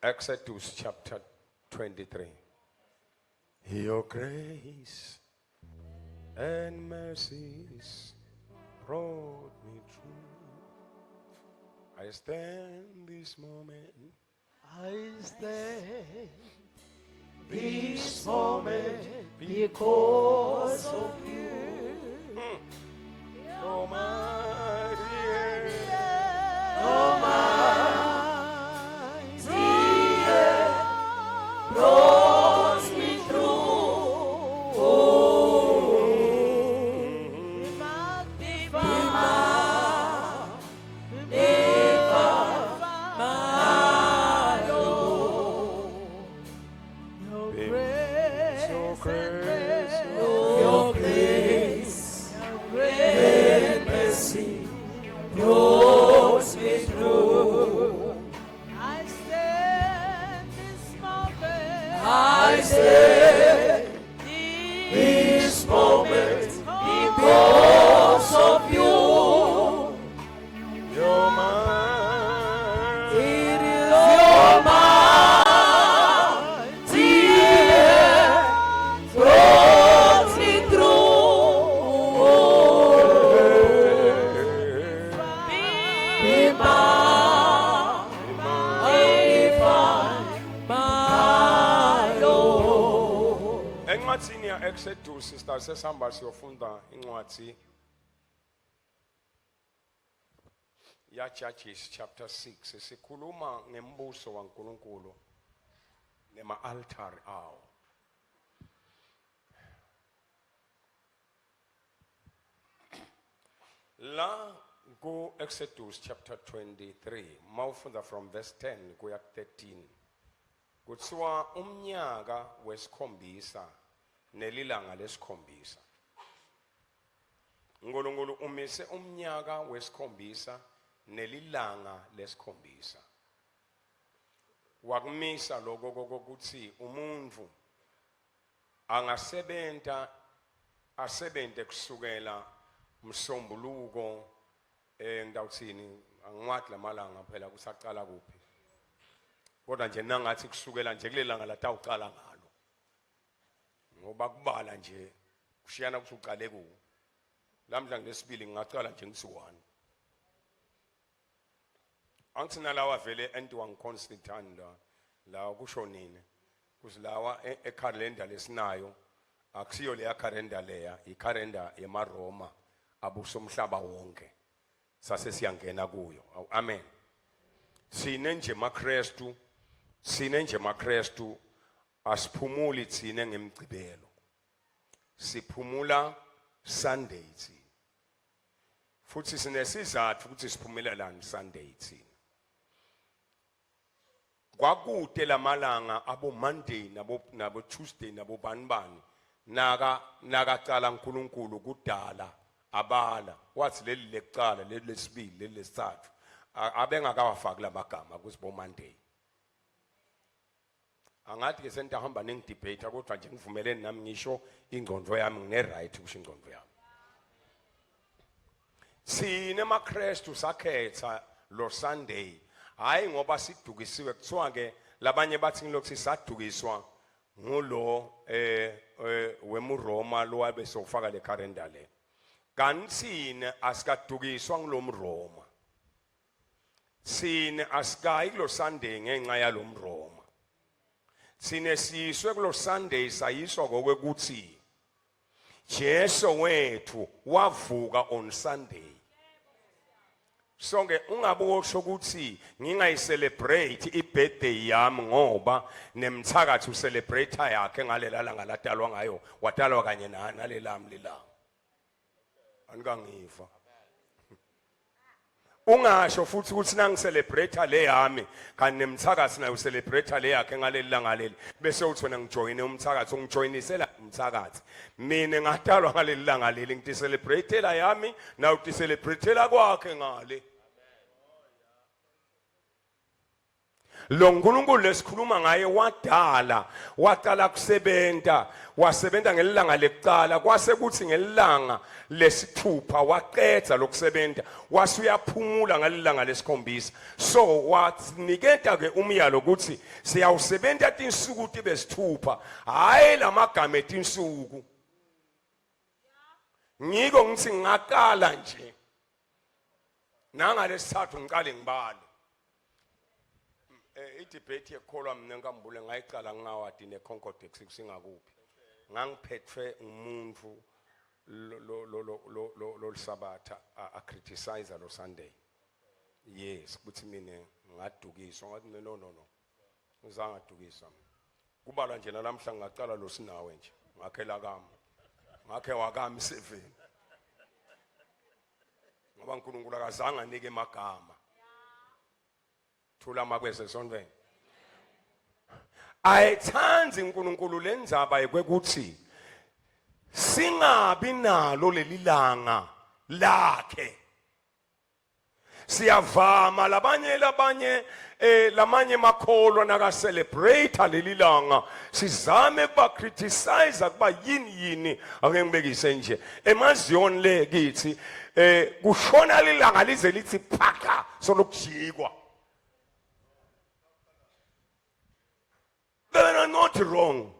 Exodus chapter 23. Your grace and mercies brought me through. I stand this moment. I stand this moment because of you. Oh, mighty Oh, mighty hand brought me through. Be my Lord. Your grace, Your grace, your grace, and mercy brought me through. I stand this moment. I stand this moment because of you. Your mighty It is your mighty hand brought me through. Be magnified, my Lord. Encwadzini ya Exodus sister sesihamba siyofunda incwadzi ya Judges chapter 6 sikhuluma ngembuso waNkulunkulu nema altar awo. La ku Exodus chapter 23 mawufunda from verse 10 kuya ku 13 Kutsiwa umnyaka wesikhombisa nelilanga lesikhombisa. uNkulunkulu umise umnyaka wesikhombisa nelilanga lesikhombisa. Wakumisa lokho kokuthi umuntu angasebenta asebente kusukela msombuluko eh ngitawuthini angiwathi lamalanga phela kusaqala kuphi kodwa nje nangathi kusukela nje kulelanga latawucala ngalo ngoba kubala nje kushiyana ukuthi uqale ku lamhla ngesibili ngingacala nje ngithi one angithi nalawa vele entiwa ngiConstantine la la kusho nini kuthi lawa e, ekhalenda lesinayo akusiyo leya calendar leya ikhalenda yemaRoma abusa umhlaba wonke sase siyangena kuyo amen sine nje maKristu sine nje maKristu asiphumuli thina ngemgcibelo siphumula Sunday thina futhi sinesizathu ukuthi siphumelelani Sunday thina kwakude lamalanga abo Monday nabo nabo Tuesday nabo bani bani naka nakacala uNkulunkulu kudala abala wathi leli lekucala leli lesibili leli lesithathu abengakawafaki lamagama kuthi bo Monday angathi ke sentahamba ningidebate kodwa nje ngivumelene nami ngisho ingqondo yami ngine right kusho ingqondo yami sine maKristu sakhetha lo Sunday hayi ngoba sidukisiwe kuthiwa ke labanye bathi ngilokhu sisadukiswa ngulo eh, eh wemuRoma lo wabe sofaka le calendar le kanti thina asikadukiswa ngilomRoma Sine asikayi kulo Sunday ngenxa yalomRoma. Sine siyiswe kulo Sunday sayiswa ngokwekuthi Jesu wethu wavuka on Sunday. Sonke ungabosho ukuthi ngingayicelebrate ibirthday yami ngoba nemthakathi ucelebrate yakhe ngalela langa ladalwa ngayo wadalwa kanye nalelami lilanga. Anikangiva. Ungasho futhi ukuthi nangicelebrate le yami kanti nemthakathi nayo ucelebrate le yakhe ngaleli langa leli bese uthi wena ngijoyine umthakathi ungijoyinisela umthakathi mina ngatalwa ngaleli langa leli ngithi celebrate la yami nawe uthi celebrate la kwakhe ngale. Lo nkulunkulu lesikhuluma ngaye wadala, waqala kusebenta, wasebenta ngelilanga lekucala, kwase kuthi ngelilanga lesithupha waqedza lokusebenta, wase uyaphumula ngalilanga lesikhombisa. So wasiniketa ke umyalo ukuthi siyawusebenta tinsuku tibe sithupha, hhayi lamagama etinsuku. Ngiko ngithi ngaqala nje nangalesithathu ngiqale ngibale. Eh, idebate yekukholwa mina nkambule ngayicala ngingawadi neconcordex kusingakuphi ngangiphethwe umuntu lolisabatha a criticize lo Sunday yes kuthi mina ngadukiswa ngathi no no no ngizange ngadukiswa kubalwa nje nalamhla ngingacala lo sinawe nje ngakhela kami ngakhe wakami 7 ngoba uNkulunkulu akazange anike emagama thula makwese sontweni ayithandi uNkulunkulu lendzaba yekwekuthi singabi nalo leli langa lakhe siyavama labanye labanye eh lamanye makholwa naka celebrate leli langa sizame kuba criticize kuba yini yini ake ngibekise nje emazion le kithi eh kushona lilanga lize lithi phaka solokujikwa they are not wrong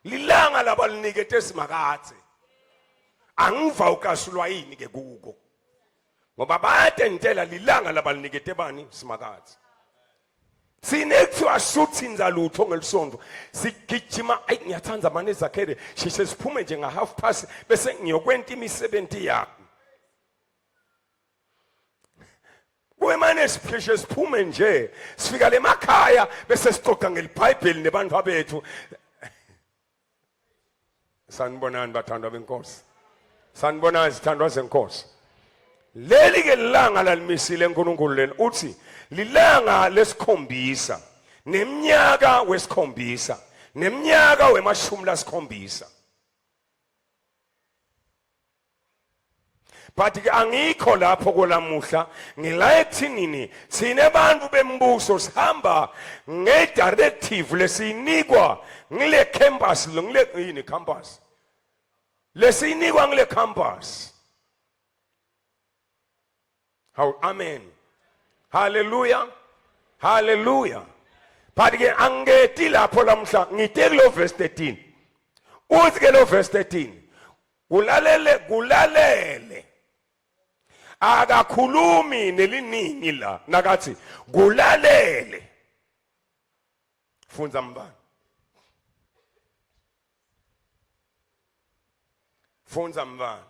lilanga labalinikete simakathe angiva ukasulwa yini ke kuko ngoba bayatentela lilanga labalinikete bani simakathe sine kuthiwa suthinza lutho ngelisonto sigijima ayi ngiyathanda mane zakhele sheshe siphume nje nga half past bese ngiyokwenta imisebenzi yami Kube sipheshe siphume nje sifika lemakhaya bese sixoxa ngelibhayibheli nebantu abethu. Sanibonani bathandwa benkosi. Sanibonani zithandwa zenkosi. Leli ke lilanga lalimisile uNkulunkulu leli uthi lilanga lesikhombisa neminyaka wesikhombisa neminyaka wemashumi lasikhombisa. But ke angikho lapho kolamuhla ngila ekuthinini thina abantu bembuso sihamba nge-directive lesiyinikwa ngile campus ngile yini campus lesiyinikwa ngile campus Hawu amen. Hallelujah. Hallelujah. But ke angeti lapho lamhla ngite kulo verse 13. Uthi ke lo verse 13 kulalele kulalele akakhulumi neliningi la nakathi kulalele fundza mbani Fundza mntwana.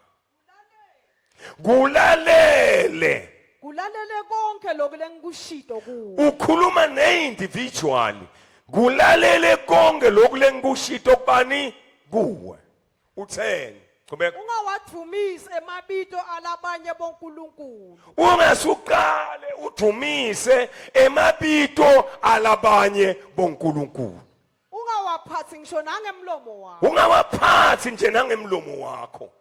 Kulalele. Kulalele konke lokhu lengikushito kuwe. Ukhuluma neindividual. Kulalele konke lokhu lengikushito kubani kuwe. Utheni? Qhubeka. Ungawadumisi emabito alabanye bonkulunkulu. Ungasuqale udumise emabito alabanye bonkulunkulu. Ungawaphathi ngisho nangemlomo wakho. Ungawaphathi nje nangemlomo wakho.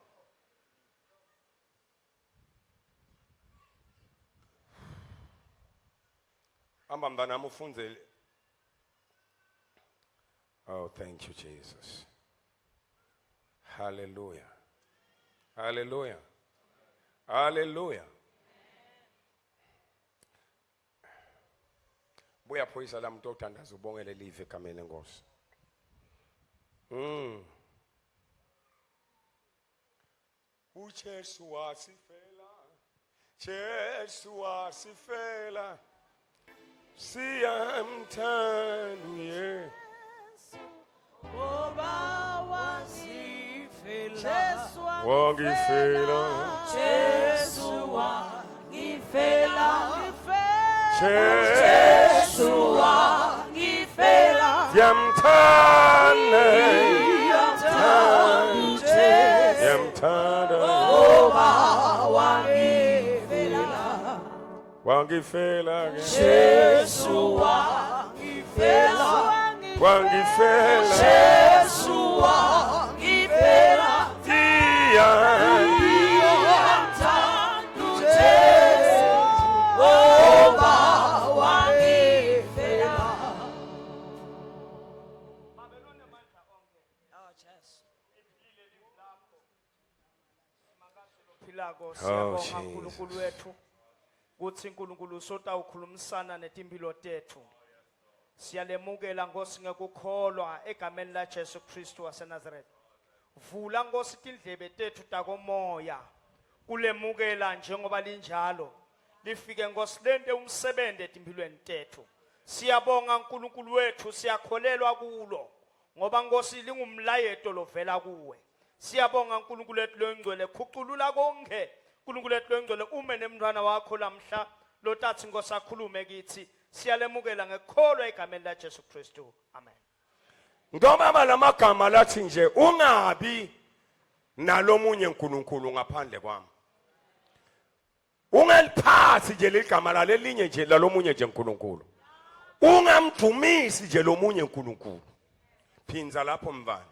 Hamba mntanami ufunze. Oh, thank you Jesus. Hallelujah. Hallelujah. Hallelujah. Buya phoyisa la muntu othandaza ubongele live egameni lenkosi. uJesu wasifela. Jesu wasifela. Siyamthanda uye. Ngoba wasifela. Jesu Wangifela. Jesu wangifela. Jesu Jesu wangifela. Siyamthanda. Ngiyamthanda uJesu. Siyamthanda. Ngoba wangifela. Wangifela ke. Jesu wangifela. Wangifela. Jesu wangifela. Iya. Ngiyamthanda uJesu. Ngoba wangifela. lophilako siyabonga Jesus. uNkulunkulu wethu kuthi uNkulunkulu usotawukhulumisana netimpilo tethu. Siyalemukela Nkosi ngekukholwa egameni la Jesu Kristu waseNazaretha. Vula Nkosi tindlebe tethu takomoya kulemukela njengoba linjalo lifike Nkosi lente umsebenzi etimpilweni tethu. Siyabonga uNkulunkulu wethu siyakholelwa kulo ngoba Nkosi lingumlayeto lovela kuwe. Siyabonga uNkulunkulu wethu loyingcwele khuculula konke uNkulunkulu wethu loyingcwele ume nemntwana wakho lamhla lotathi Nkosi akhulume kithi siyalemukela ngekukholwa egameni la Jesu Kristu amen. Ngoba lamagama lathi nje ungabi nalomunye uNkulunkulu ngaphandle kwami. Ungaliphathi nje ligama lalelinye nje lalomunye nje uNkulunkulu. Ungamdumisi nje lomunye uNkulunkulu. Phinza lapho mfana.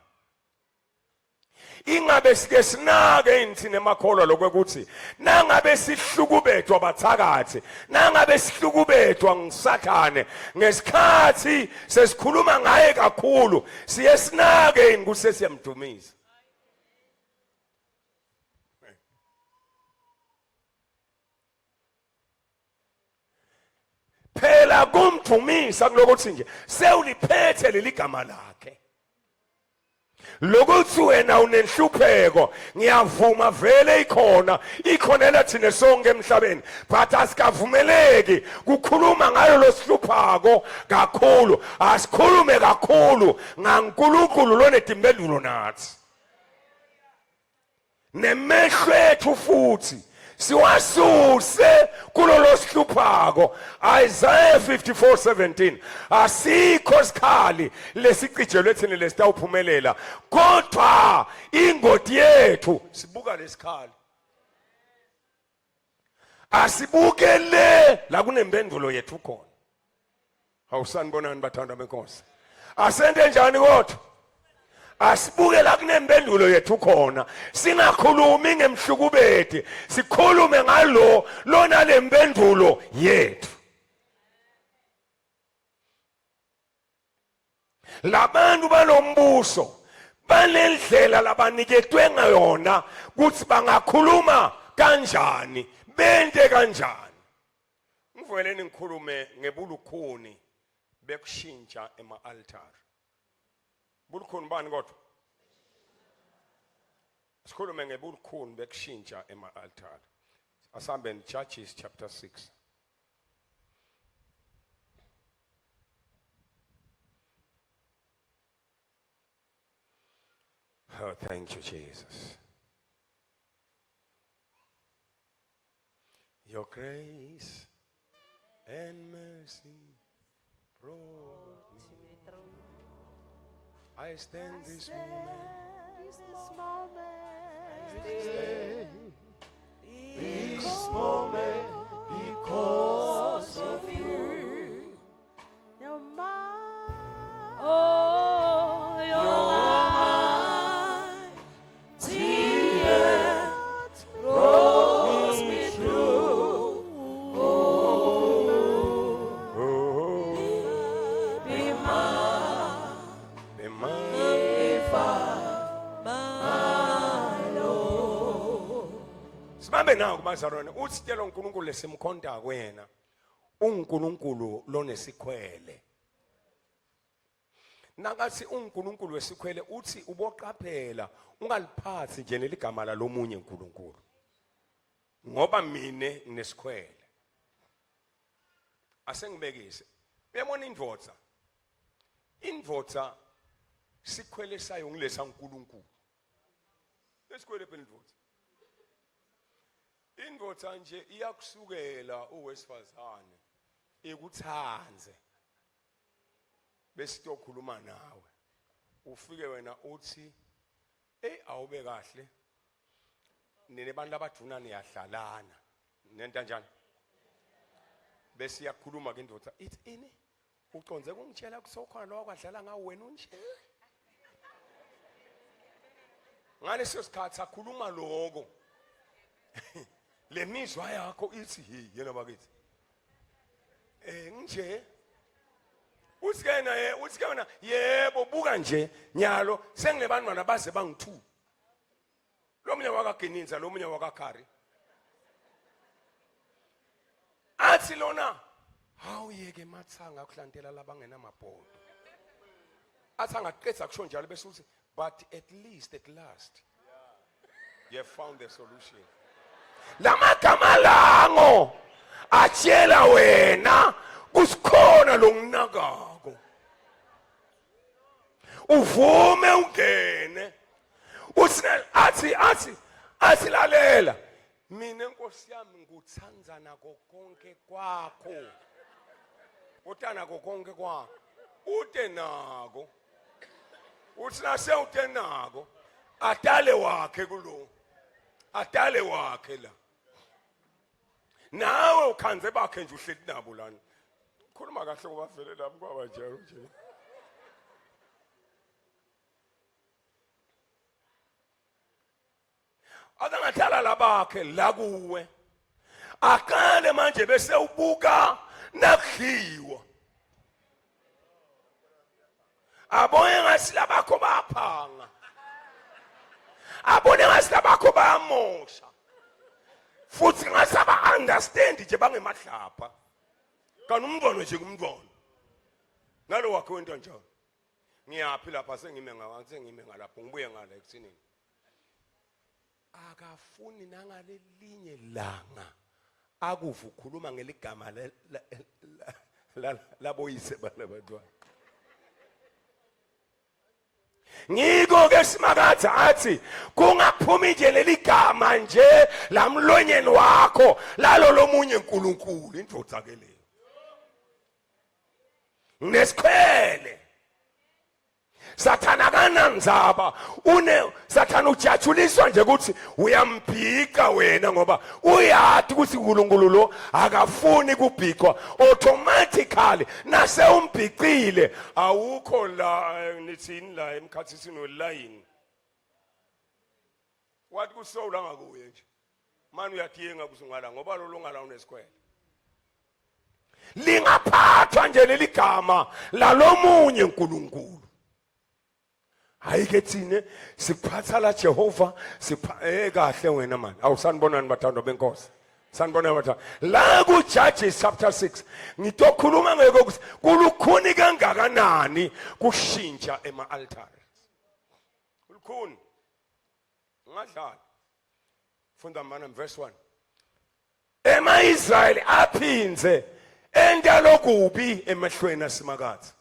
Ingabe sike sinake yini thina emakholwa lokwekuthi nangabe sihlukubethwa abathakathi nangabe sihlukubethwa ngusathane ngesikhathi sesikhuluma ngaye kakhulu siye sinake yini ukuthi sesiyamdumisa. Phela kumdumisa kulokuthi nje sewuliphethe leli gama lakhe. Lokuthi wena unenhlupheko ngiyavuma vele ikhona ikhonela thina sonke emhlabeni but asikavumeleki kukhuluma ngayo losihluphako kakhulu asikhulume kakhulu ngaNkulunkulu lonetimpendulo nathi. Nemehlo ethu futhi siwasuse kulolo sihluphako. Isaiah 54:17 asikho sikhali lesiциjelwe thina lesitawuphumelela kodwa ingoti yethu sibuka lesikhali asibuke le la kunempendulo yethu khona. Awusanibonani bathandwa benkosi. Asente njani kodwa? Asibuke la kunempendulo yethu khona. Singakhulumi ngemhlukubeti, sikhulume ngalo lona lempendulo yethu. Labantu balombuso balendlela labaniketwe ngayona ukuthi bangakhuluma kanjani, bente kanjani. Ngivumeleni ngikhulume ngebulukhuni bekushintsha ema-altare. Bulukhuni bani kodwa? Sikhulume ngebulukhuni bekushintsha ema-altare. Asihambeni Judges chapter 6. Oh, thank you, Jesus. Your grace and mercy brought me. I stand this moment. This moment. Stand This moment because of you. Your mind. Oh, your mighty hand brought me through. Oh, Be mine, be mine. my Lord. Sibambe nawo kubazalwane uthi tshela uNkulunkulu lesimkhonta kwena uNkulunkulu lonesikhwele. Nakathi uNkulunkulu wesikhwele uthi uboqaphela ungaliphathi nje neligama lalomunye uNkulunkulu. Ngoba mina nginesikhwele. Asengibekise. Uyabona indvodza. Indvodza sikhwele sayo ngilesa uNkulunkulu. Esikhwele phela indvodza. Indvodza nje iyakusukela uwesifazane ikuthanze. Besitokhuluma nawe. Ufike wena uthi hey awube kahle. Nina bantu abaduna niyadlalana. Nenta njani? Bese iyakhuluma ke indoda ithi ini uconze kungitshela kusokhona lo wakwadlala ngawo wena unje. Ngaleso sikhathi akhuluma lokho. Le mizwa yakho ithi hey yena bakithi. Eh nje uthi ke naye uthi ke wena yebo buka nje nyalo senginebantwana baze bangu2. Lo munye wakaGininza lo munye wakaKhari. Athi lona hawu yeke mathanga akuhlantela labangenamabhodo. Athi angaqedza kusho njalo bese uthi but at least at last you have found the solution. Lamagama lango atshela wena kusikhona longinakako. Uvume ungene. Uthi athi athi athi lalela mina nkosi yami ngikuthanda nako konke kwakho uta nako konke kwakho ute nako uthi nase ute nako atale wakhe kulo atale wakhe la nawe ukhanze bakhe nje uhleli nabo lana khuluma kahle ngoba vele lami kwaba njalo nje akangahlala labakhe la kuwe aqale manje bese ubuka nakudliwa abone ngathi labakho baphanga abone ngathi labakho bayamosha futhi ngathi aba-understand nje bangemahlapha kanti umntwana nje kumntwana nalo wakhe wento njalo ngiyaphi lapha sengime ngawa sengime ngalapho ngibuye ngala ekuthinini akafuni nangalelinye langa akuva ukhuluma ngeligama laboyise balabantwana ngiko ke simakathe athi kungaphumi nje leligama nje lamlonyeni wakho lalo lomunye uNkulunkulu indvodza ke leyo nginesikhwele Sathana akanandzaba une Sathana ujatshuliswa nje ukuthi uyambhica wena ngoba uyati ukuthi uNkulunkulu lo akafuni kubhicwa automatically nase umbhicile awukho la eh, nithini la emkhathisini welayini wathi kusowula ngakuye nje mani uyadiyenga kuzungala ngoba lo longala unesikhwele lingaphathwa nje leli gama lalomunye uNkulunkulu hayi ke thina siphatha la Jehova sipha eh kahle wena mani awusanibonani bathandwa benkosi sanibona bathandwa la ku Judges chapter 6 ngitokhuluma ngeke ukuthi kulukhuni kangakanani kushintsha ema altars kulukhuni ungadlala funda mana verse 1 ema-Israyeli aphinze enta lokubi emehlweni asimakathe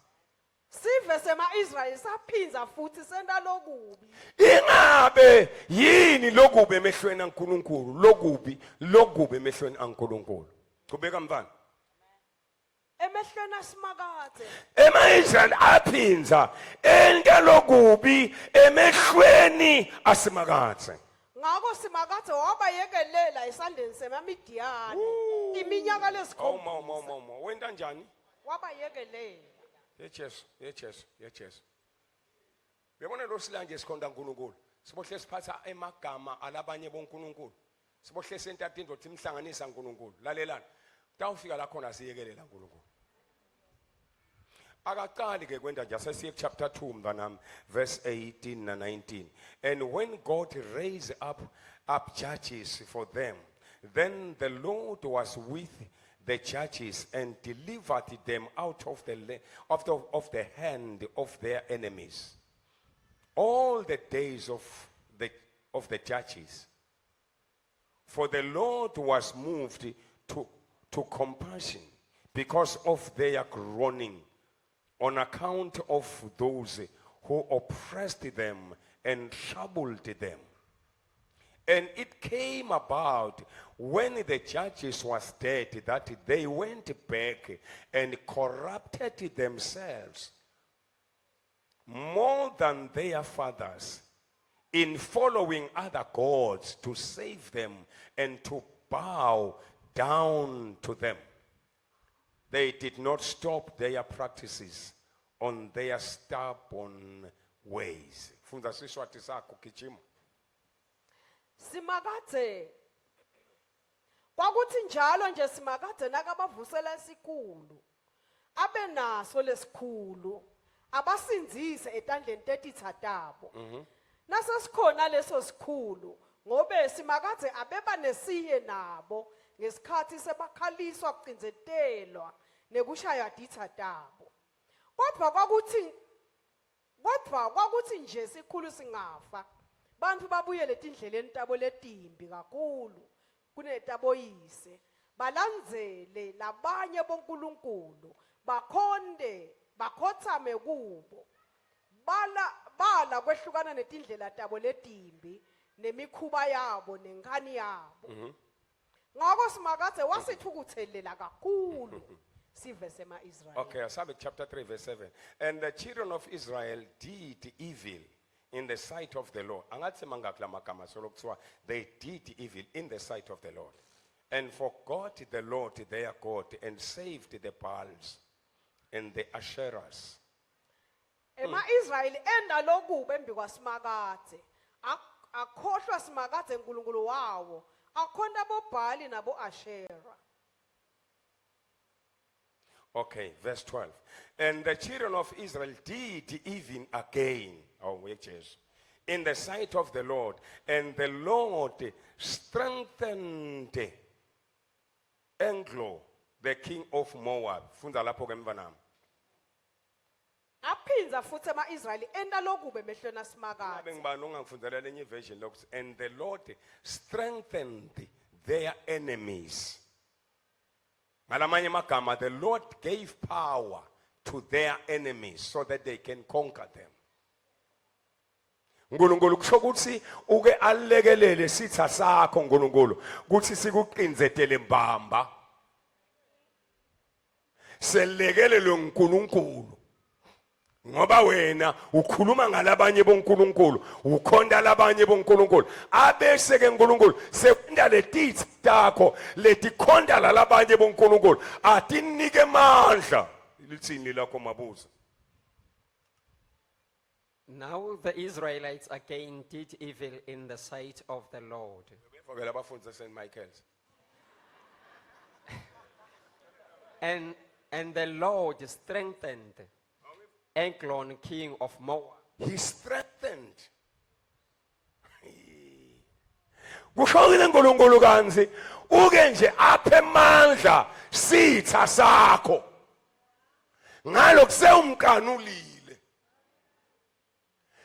Sive sema-Israyeli saphinza futhi senta lokubi. Ingabe yini lokubi emehlweni aNkulunkulu lokubi lokubi emehlweni aNkulunkulu Qhubeka mfana Emehlweni asimakade. Ema-Israyeli aphinza enta lokubi emehlweni asimakathe Ngakho simakade wabayekelela esandleni semaMidiyani iminyaka Awuma lesikhombisa. uma uma uma wenta njani Wabayekelela. Ye Jesu ye Jesu ye Jesu Uyabona lo silanje sikhonta uNkulunkulu sibohle siphatha emagama alabanye boNkulunkulu sibohle senta tintfo timhlanganisa uNkulunkulu lalelani tawufika la khona siyekelela uNkulunkulu akaqali ke kwenta nje asesiye chapter 2 mntanami verse 18 na 19 and when God raised up up judges for them then the Lord was with the judges and delivered them out of the of the, of the hand of their enemies all the days of the of the judges For the Lord was moved to, to compassion because of their groaning on account of those who oppressed them and troubled them. And it came about when the judges was dead that they went back and corrupted themselves more than their fathers in following other gods to save them and to bow down to them. They did not stop their practices on their stubborn ways. Funda siswati sakho gijima. Simakadze Kwakuthi njalo nje Simakadze nakabavusela esikhulu abe naso lesikhulu abasindzise etandleni tetitsa tabo. Nasesikhona leso sikhulu ngobe Simakadze abeba nesihe nabo ngesikhatsi sebakhaliswa kucindzetelwa nekushaywa titsa tabo. Kodvwa kwakutsi kodvwa kwakutsi nje sikhulu singafa, bantfu babuyele etindleleni tabo letimbi kakhulu kunetaboyise, balandzele labanye bonkulunkulu, bakhonte bakhotsame kubo. Bala bala kwehlukana netindlela tabo letimbi nemikhuba yabo nenkhani yabo. Ngako Simakadze wasitfukutselela kakhulu sive sema-Israyeli. Okay, asabe chapter 3 verse 7. And the children of Israel did evil in the sight of the Lord. Angathi mangaki lamagama solo kuthiwa they did evil in the sight of the Lord. And forgot the Lord their God and saved the Baals and the Asherahs. Ema-Israyeli enda lokubi embikwaSimakadze. Ak- Akhohlwa Simakadze uNkulunkulu wawo. Akhonta boBhali nabo-Ashera. Okay, verse 12. And the children of Israel did even again, oh, wait, Jesus, in the sight of the Lord, and the Lord strengthened Englo, the king of Moab. Funda lapho ke mvanami. Aphindza futsi ema-Israyeli enta lokubi emehlweni Ngabe aSimakadze. ngibani ongangifundela lenye version lokuthi and the Lord strengthened their enemies. Ngalamanye amagama the Lord gave power to their enemies so that they can conquer them. uNkulunkulu kusho ukuthi uke alekelele sitha sakho uNkulunkulu ukuthi sikuqinzetele mbamba. Selekelelwe uNkulunkulu. Ngoba wena ukhuluma ngalabanye boNkulunkulu, ukhonta labanye boNkulunkulu. Abese ke uNkulunkulu sekwenta letitsi takho letikhonta lalabanye boNkulunkulu atinike amandla. Lithini lakho mabuza? Now the Israelites again did evil in the sight of the Lord. Bevakela abafundi St Michael's. And the Lord strengthened Eglon, king of Moab. He strengthened. Kusho kile uNkulunkulu kanzi uke nje aphe amandla sitha sakho. Ngalokhu sewumkanulile.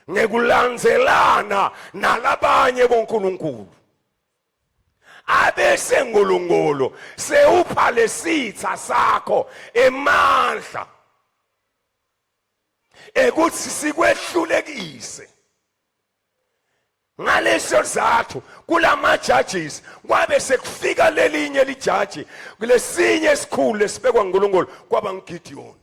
Ngekulandzelana nalabanye boNkulunkulu. Abese uNkulunkulu sewupha lesitha sakho emandla. Ekuthi sikwehlulekise. Ngaleso sizathu kulama judges kwabe sekufika lelinye lijaji kulesinye esikhulu lesibekwa uNkulunkulu kwaba nguGideon.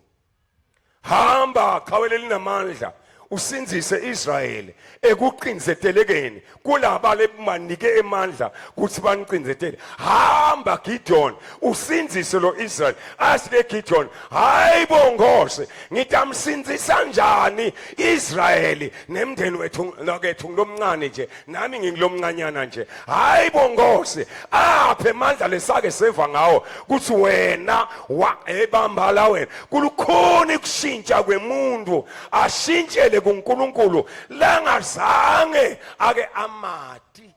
Hamba qhawe lelinamandla usindzise Israyeli ekuqinzetelekeni kulaba lemanike emandla kuthi baniqinzetele. Hamba Gideon usindzise lo Israel. Asike Gideon, hayibo Nkosi, ngitamsindzisa njani Israyeli nemndeni wethu nakethu ngilomncane nje nami ngingilomncanyana nje. Hayibo Nkosi, aphe amandla lesake seva ngawo kuthi wena wa ebamba la wena. Kulukhuni kushintsha kwemuntu ashintshele kuNkulunkulu langazange ake amati.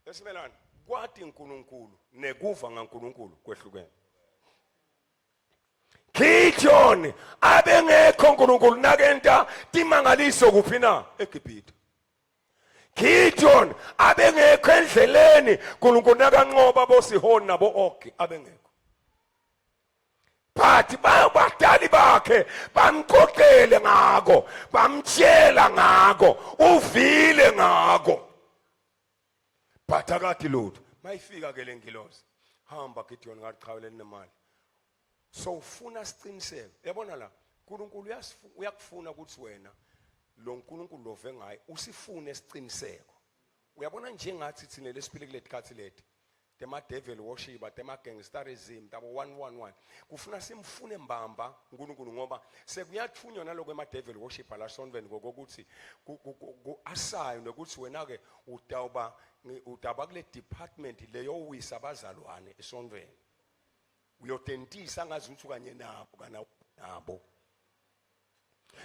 Esimelana kwati uNkulunkulu nekuva ngaNkulunkulu kwehlukene. Gideon abengekho uNkulunkulu nakenta timangaliso kuphi na eGibhithe. Gideon abengekho endleleni uNkulunkulu nakanqoba boSihoni nabo Og abengekho. But badali bakhe bamxoxele ngako, bamtshela ngako, uvile ngako. But akathi lutho. Mayifika ke lengilosi. Hamba Gideon ngathi lenemali. So ufuna siqiniseko. Yabona la uNkulunkulu uyakufuna ukuthi wena lo uNkulunkulu love ngaye usifune siqiniseko. Uyabona njengathi thina lesiphile kuletikhathi leti tema devil worship tema gangsterism tabo 111 kufuna simfune mbamba uNkulunkulu ngoba sekuyathunywa naloko ema devil worship la sonveni ngokuthi ku-assign nokuthi wena ke utawuba utawuba kule department leyowisa abazalwane esonveni uyotentisa ngazi ukuthi kanye nabo kana nabo.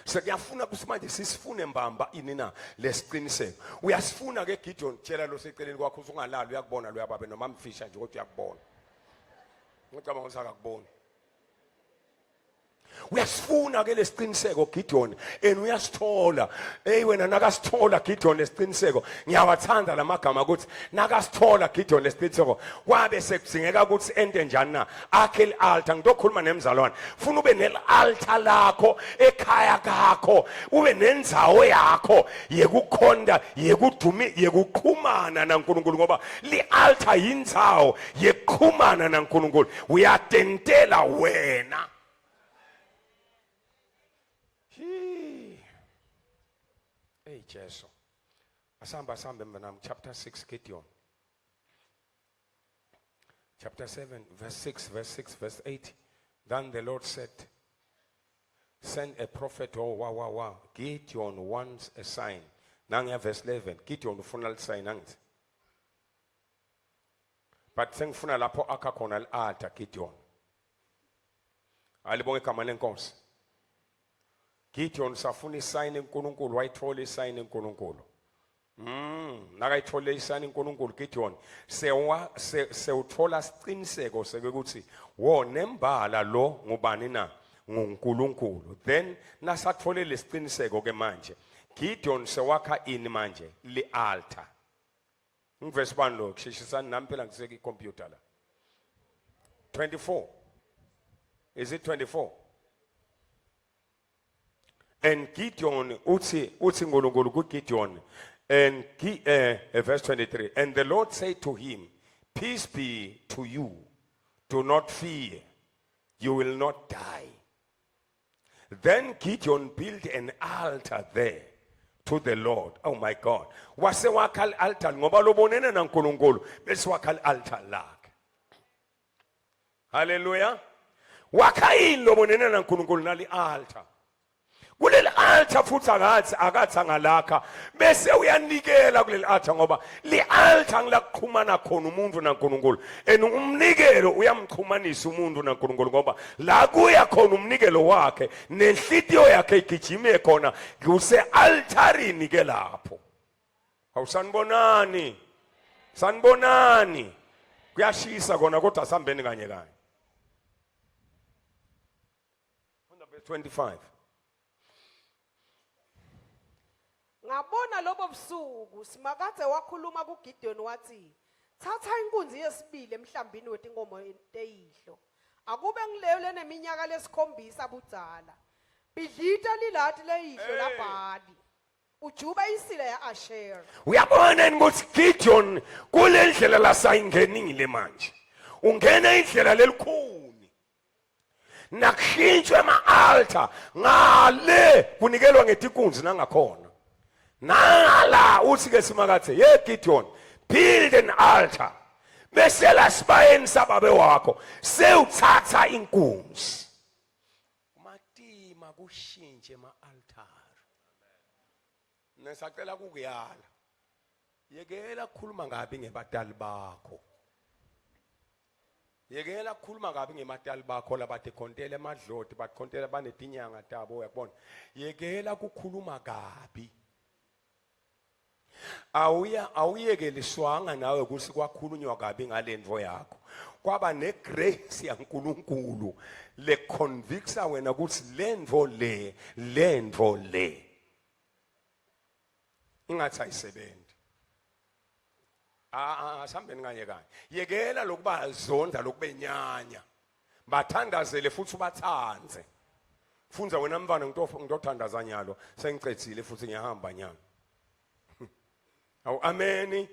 Sekuyafuna ukuthi manje sisifune mbamba ini na lesiqiniseko. Uyasifuna ke Gideon, tshela lo seceleni kwakho usungalali uyakubona lo yababe noma mfisha nje kodwa uyakubona. Ngicabanga ukuthi akakuboni. Uyasifuna ke lesiqiniseko Gideon and uyasithola. Hey wena nakasithola Gideon lesiqiniseko ngiyawathanda lamagama ukuthi nakasithola Gideon lesiqiniseko kwabe sekudzingeka ukuthi ente njani na akhe i-altar. Ngitokhuluma nemzalwane, funa ube nel-altar lakho ekhaya kakho, ube nendzawo yakho yekukhonta, yekudumi, yekuqhumana naNkulunkulu, ngoba li-altar yindzawo yekuqhumana naNkulunkulu. Uyatentela wena. Hey Jesu, asihamba sihambe mntanami. Chapter 6 Gideon, chapter 7 verse 6, verse 6, verse 8. Then the Lord said, send a prophet. Oh, wa wa wa, Gideon wants a sign. Nangiya verse 11. Gideon ufuna lisign, angithi? But sengifuna lapho akha khona li-altar Gideon. Alibonge igama lenkosi. Gideon safuna isign eNkulunkulu, wayithola isign eNkulunkulu. Nakayithole isign eNkulunkulu Gideon, sewa sewuthola siqiniseko sekuthi wo nembala lo ngubani na nguNkulunkulu. Then nasathole lesiqiniseko ke manje Gideon sewakha ini manje li-altar. Ngivesi bani lo? Sheshisani nami phela ngiseke i-computer la. 24. Is it 24? And Gideon uthi uthi uNkulunkulu kuGideon and verse 23, and the Lord said to him, peace be to you, do not fear, you will not die. Then Gideon built an altar there to the Lord. Oh my God. Wase wakha altar ngoba lobonene naNkulunkulu bese wakha altar lakhe. Hallelujah. Wakha yini lobonene naNkulunkulu nali altar? Kuleli altar futhi akathi akathi angalakha bese uyanikela kuleli altar, ngoba li altar ngilakuxhumana khona umuntu naNkulunkulu, and umnikelo uyamxhumanisa umuntu naNkulunkulu, ngoba la kuya khona umnikelo wakhe nenhlitiyo yakhe igijime khona kuse altarini ke lapho. Awusanibonani, sanibonani, kuyashisa kona kodwa sihambeni kanye kanye. Funda verse 25. Ngabona lobo busuku Simakadze wakhuluma kuGideon wathi, thatha inkunzi yesibili emhlambini wetinkomo teyihlo, akube ngileyo leneminyaka lesikhombisa budzala. Bhidlita lilati leyihlo laBhali, ujube insila ya-Ashera. Uyabona yini ukuthi Gideon kule ndlela lasayingenile manje ungena indlela lelikhuni nakushintshwe ema-altar ngale kunikelwa ngetikunzi nangakhona nangala uthi ke Simakadze, ye Gideon, build an altar bese la sibayeni sababe wakho sewuthatha inkunzi. Matima kushintshe ema-altar. Nesacela kukuyala, yekela kukhuluma ngabi ngebatali bakho, yekela kukhuluma kabi ngematali bakho labatikhontela emadloti, bakhontela banetinyanga tabo, uyakubona. Yekela kukhuluma kabi. Awuya awuyekeliswanga nawe ukuthi kwakhulunywa kabi ngalento yakho, kwaba negrace yaNkuluNkulu le convicta wena ukuthi lento le lento le ingathi ayisebenzi. Asihambeni kanye kanye. Yekela lokuba zonda, lokubenyanya, bathandazele futhi ubathandze. Fundza wena mfana, ngitothandaza nyalo, sengicedzile futhi ngiyahamba nyalo. Awu ameni,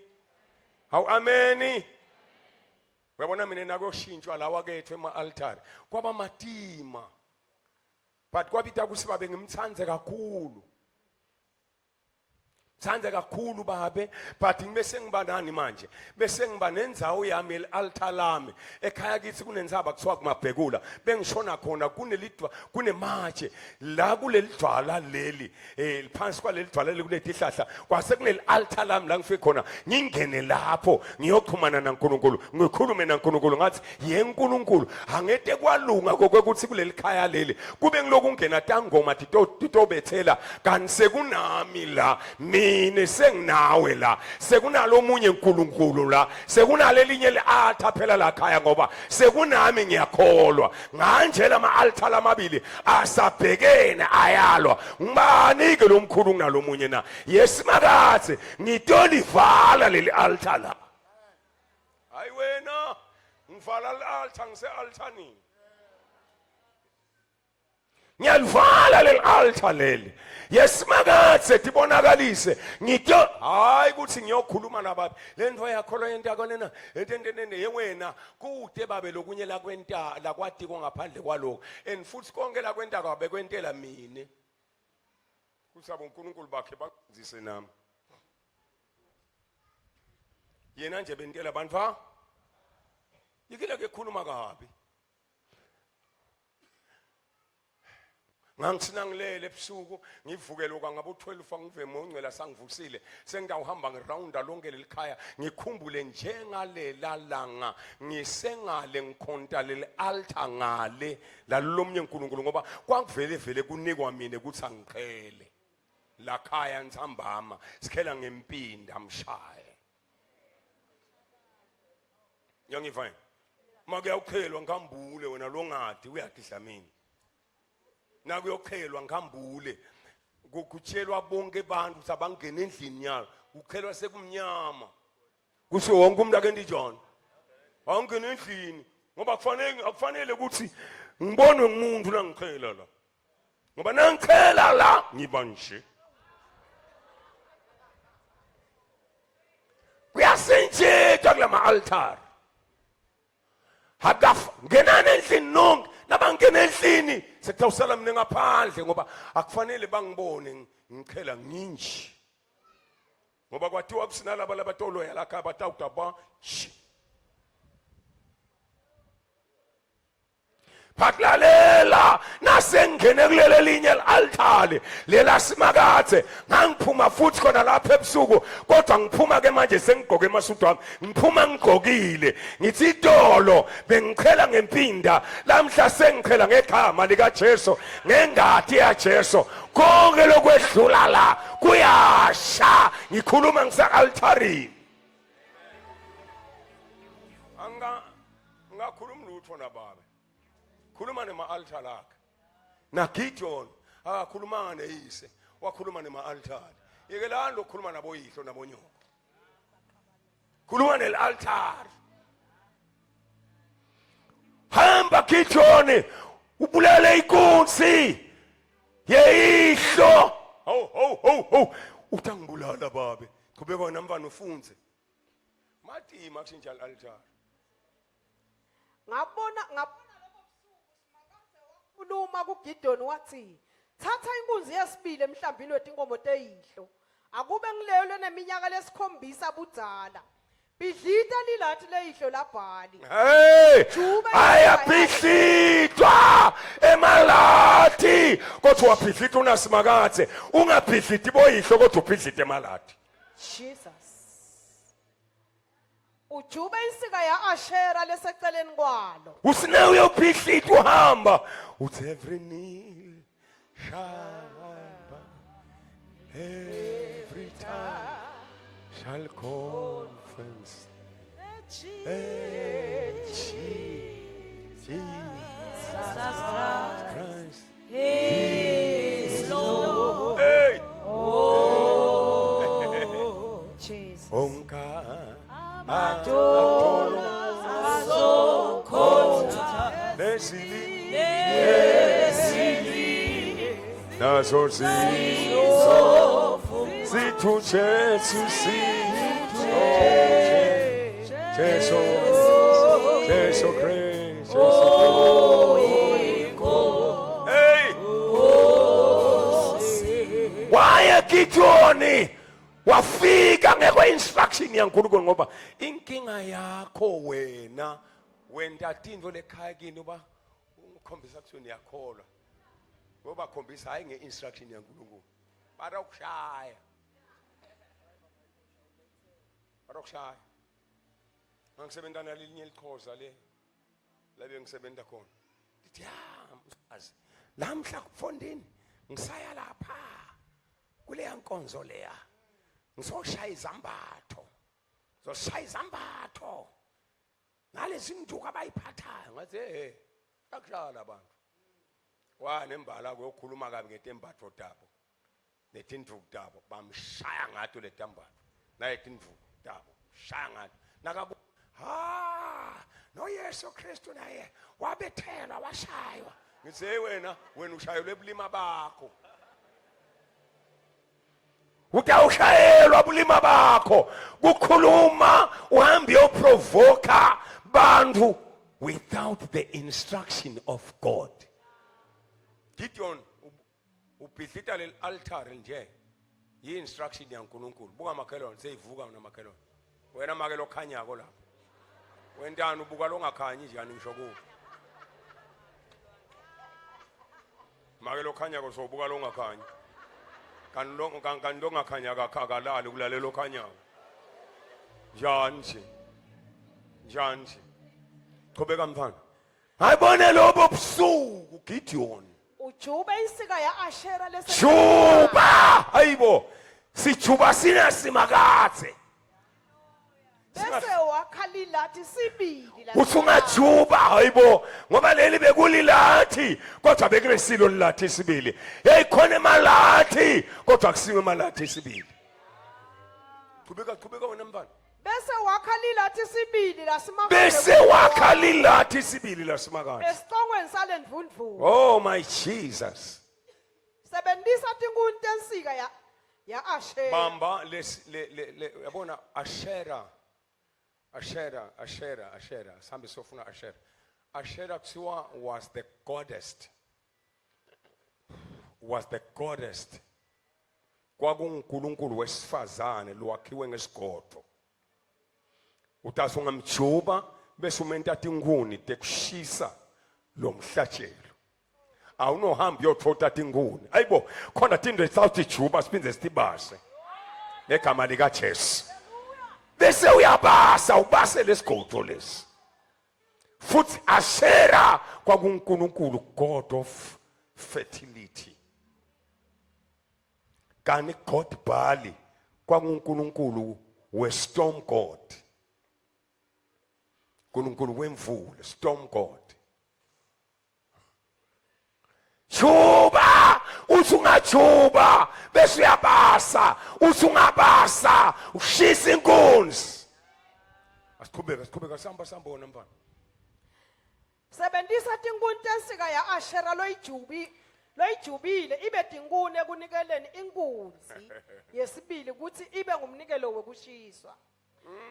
awu ameni. Uyabona mina nakuyoshintshwa lawa kethu ema-altari kwaba matima, but kwabita kusibabe ngimthandze kakhulu. Thanda kakhulu babe but ngibe sengiba nani manje bese ngiba nendzawo yami el-altar lami ekhaya kithi kunentsaba kuthiwa kumabhekula bengishona khona kunelidwa kunematshe la kulelidwala leli eh phansi kwalelidwala leli kuletihlahla kwase kuneli altar lami la ngifike khona ngingene lapho ngiyoxhumana naNkulunkulu ngikhulume naNkulunkulu ngathi ye nkulunkulu angete kwalunga kokwekuthi kuleli khaya leli kube ngiloku ngena tangoma titobethela kanti sekunami la mina senginawe la sekunalomunye uNkulunkulu la sekunalelinye li-altar phela la khaya ngoba sekunami ngiyakholwa nganje lama altar lamabili asabhekene ayalwa ngibani ke lomkhulu kunalomunye na yesimakathe ngitolivala leli altar la hayi wena ngivala li-altar ngise-altarnini ngiyalivala leli altar leli yesimakathe tibonakalise ngityo hayi ukuthi ngiyokhuluma nababi le nto yakho lo yento yakho lena ententenene yewena kude babe lokunye lakwenta lakwatiko ngaphandle kwaloko and futhi konke lakwenta kwabe kwentela mina kusabo uNkulunkulu bakhe bakwenzise nami yena nje bentela abantu ha yikile ke khuluma kabi ngangithi nangilele ebusuku ngivuke lokho ngabe u-12 angive mongcwela sangivusile sengitawuhamba ngirawunda lonke leli khaya ngikhumbule njengalela langa ngisengale ngikhonta leli altar ngale lalolomnye uNkulunkulu ngoba kwakuvele vele kunikwa mina ukuthi angiqhele la khaya ntsambama sikhela ngempinda mshaye Ngiyangiva yini? Uma kuyawuchelwa ngihambule wena longadi uyadla Dlamini. Nakuyochelwa ngihambule kutshelwa bonke abantu ukuthi abangene endlini yalo kuchelwa sekumnyama. Kusho wonke umuntu akente njani? Awungene endlini ngoba kufanele akufanele ukuthi ngibonwe ngumuntu la ngichela la. Ngoba nangichela la ngiba nje. Kuyasintshitha kulama altar. Hakafa ngenani endlini nonke nabangena endlini sekutawusala mina ngaphandle ngoba akufanele bangibone ngichela nginje. Ngoba kwathiwa kusinalaba labatoloya lakha batawuta ba nje. Phakulalela nasengene kuleli linye altare lela simakathe ngangiphuma futhi khona lapha ebusuku kodwa ngiphuma ke manje sengigqoke emasudu ami ngiphuma ngigqokile ngithi idolo bengichela ngempinda lamhla sengichela ngegama lika Jesu ngengadi ya Jesu konke lokwedlula la kuyasha ngikhuluma ngise altarini anga Ungakhulumi lutho nababe. Khuluma nema-altar lakhe. NaGideon akakhulumanga neyise, wakhuluma nema-altar. Yekelani lokukhuluma naboyihlo nabonyoko. Khuluma nel-altar. Hamba Gideon ubulale inkunzi yeyihlo. Hawu hawu hawu hawu. Utangibulala babe. Qhubeka wena mfana ufunze. Matima kushintsha al-altar. Ngabona ngabona lobo busuku Simakadze wakhuluma kuGidoni wathi, Thatha inkunzi yesibili emhlambini wetinkomo teyihlo. Akube ngileyo leneminyaka lesikhombisa budzala. Bidlita lilati leyihlo labhali. Hey, Juba ayabhidlitwa emalati kodwa wabhidlita unasimakadze ungabhidliti boyihlo kodwa ubhidlite emalati Jesus. Ujube insika ya-Ashera leseceleni kwalo. Usine uyobhihlita uhamba uthi every knee shall bow, every tongue shall confess that Jesus Christ is Lord. Hey! Jesus. Onka Amadolo azokhonza nesili nazo zithu Jesu sithu Jesu Jesu Christ Jesu Hey! Waye Gideoni Wafika ngekwe instruction yaNkulunkulu ngoba inkinga yakho wena wenta tintfo lekhaya kini uba ukhombisa kutsi niyakholwa. Ubakhombisa hayi nge-instruction yaNkulunkulu. Barakushaya. Barakushaya. Ngangisebenza nalelinye liqhoza le la bengisebenza khona. Ndithi ya mfazi lamhla kufondini ngisaya lapha kuleya nkonzo leya ngizoshaya izambatho. Ngizoshaya izambatho. Ngalezi nduku abayiphathayo ngathi hey akushaya abantu. Wa nembala kuyokhuluma kabi ngetembatho tabo. Netinduku tabo bamshaya ngato letambatho. Nayetinduku tabo shaya ngato. Nakabu ha noYesu Kristu naye wabethelwa washaywa. Ngithi hey wena wena ushayelwe ebulima bakho. Utawushayelwa bulima bakho kukhuluma uhambe uyoprovoka bantu without the instruction of God. Gideon ubhidlita leli altar nje yi instruction yaNkulunkulu. Buka makhelwane seyivuka wena makhelwane. Wena make lokhanyako lapha. Wentani ubuka longakhanyi njani ngisho kuwe. Make lokhanyako sobuka longakhanyi. Kanti lo kanti longakhanya akakalali kulalela okhanyako. Njani nje? Njani nje? Qhubeka mfana. Hayibone lobo busuku Gideon. Ujube insika ya-Ashera lese Juba! Hayibo. Sijuba sina simakathe. Bese wakha lilathi sibili la. Uthi ungajuba hayibo ngoba leli bekulilathi kodwa bekunesilo lilathi sibili. Hey khona emalathi kodwa kusiwe emalathi sibili. Qhubeka qhubeka wena mfana. Bese wakha lilathi sibili lasimakade. Bese wakha lilathi sibili lasimakade. Esicongweni salendvundvuma. Oh my Jesus. Sebenzisa tinkuni tensika ya ya Ashera. Bamba les le le le yabona Ashera. Ashera Ashera Ashera sambe sofuna Ashera. Ashera kuthiwa was the goddess. Was the goddess. Kwakungunkulunkulu wesifazane lowakhiwe ngesigodo. Utase ungamjuba bese umenta tinkuni tekushisa lo mhlatshelo. Awunohamba uyothota tinkuni. Ayibo khona tinto esawuthi juba siphinde sitibase. Ngegama lika Jesu. Bese uyabasa ubase lesigodo lesi. Futhi Ashera kwakuNkulunkulu God of fertility. Kani God Bali kwakuNkulunkulu we storm God. uNkulunkulu wemvula storm God. Juba uthi ungajuba bese uyabasa uthi ungabasa ushisa inkunzi. Asiqhubeka siqhubeka sihamba sihamba wona mfana. Sebenzisa tinkuni tensika ya-Ashera loyijubi loyijubile ibe tinkuni ekunikeleni inkunzi yesibili kutsi ibe ngumnikelo wekushiswa.